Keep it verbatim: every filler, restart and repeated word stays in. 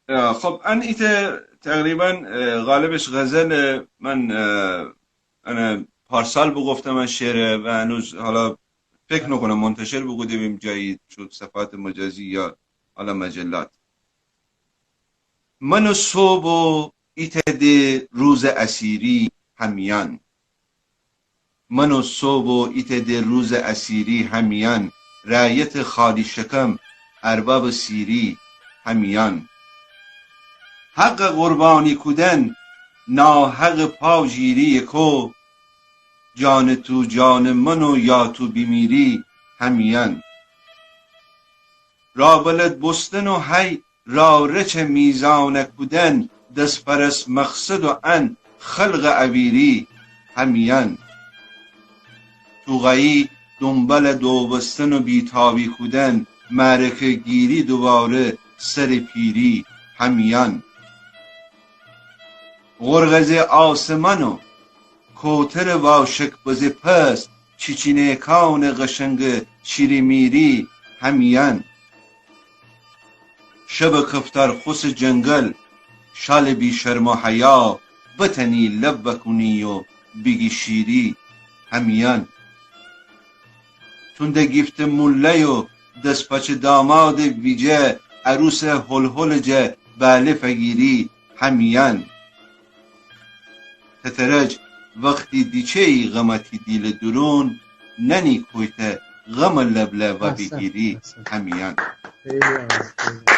خب، ان ایتأ تقریباً، اه، غالبش غزله. من، اه، انه پارسال بوگفتم ان شعره و هنوز حالا فکر نوکنم منتشر بوکوده بیم جایی، چو صفحات مجازی یا حالا مجلات. من و صبح و ایتأ د روزٚ اسیری همیأن. من و صبح و ایتأ د روزٚ اسیری همیأن، رعیتٚ خالی شکم، اربابٚ سیری همیأن. حقٚ قربانی کودن، ناحقٚ پا جیری کو، جانٚ تو جانٚ من و یا تو بیمیری همیأن. رابلد بوستن و هی را رچه میزانه کودن، دس‌پرس مقصد و ان خلقٚ اویری همیأن. توغایی دونبالٚ دوبستن و بی‌تابی کودن، معرکه‌گیری دوواره سرٚ پیری همیأن. غرغزه آسمان و کوترٚ واشک بزه پس، چیچینه‌کانٚ قشنگٚ شیری میری همیأن. شبٚ کفتار خوسٚ جنگل، شالٚ بی‌شرم و حیا، بتنی لب وأکونی و بیگی شیری همیأن. تونده گیفته مولای و دس‌پاچه دامادٚ ویجه، عروسٚ هلهلٚ جه باله فگیری همیأن. تترج وختی دیچه‌یی غمتی دیلٚ دورون، ننی کویته غمٚ لبله و بیگیری همیأن. خیلی عالی، خیلی عالی.